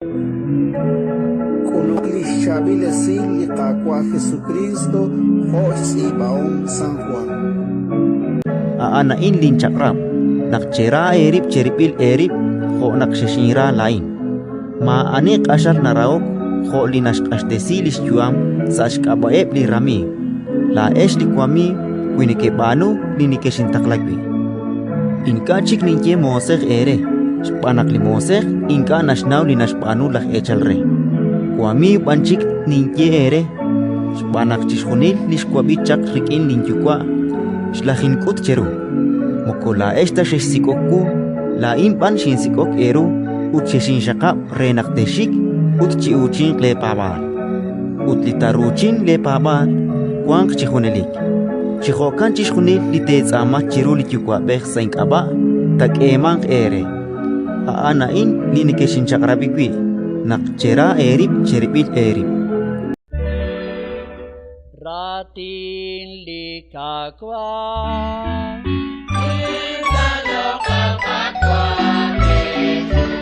K'uluk li xChaab'il Esil li Qaawa' Jesukriist jo' xtz'iib'ahom San Jwan. A'an a'in linchaq'rab': naq chera eerib' cherib'il eerib' jo' naq xexinra laa'in. Maa'ani q'axal narahok jo' li naxq'axtesi li xyu'am sa' xk'ab'a'eb' li ramiiw. Laa'ex li wamiiw wi nekeb'aanu li nekexintaqla wi'. Ink'a' chik ninye moosej eere, xb'aan naq li moosej ink'a' naxnaw li naxb'aanu laj eechal re. Wamiiw b'an chik ninye eere, xb'aan naq chixjunil li xwab'i chaq rik'in linYuwa' xlajink'ut cheru. Moko laa'ex ta xexsik'ok wu, laa'in b'an xinsik'ok eeru ut xexinxaqab' re naq texxik ut chi'uuchinq leepaab'aal. Ut li taaruuchin leepaab'aal wanq chi junelik. Chi jo'kan chixjunil li teetz'aama chiru li Yuwa'b'ej sa' ink'ab'a', taak'eemanq eere. A'an a'in li nekexinchaq'rab'i wi': naq chera eerib' cherib'il eerib'. Raatin li Qaawa'. Qaawa' Jesus.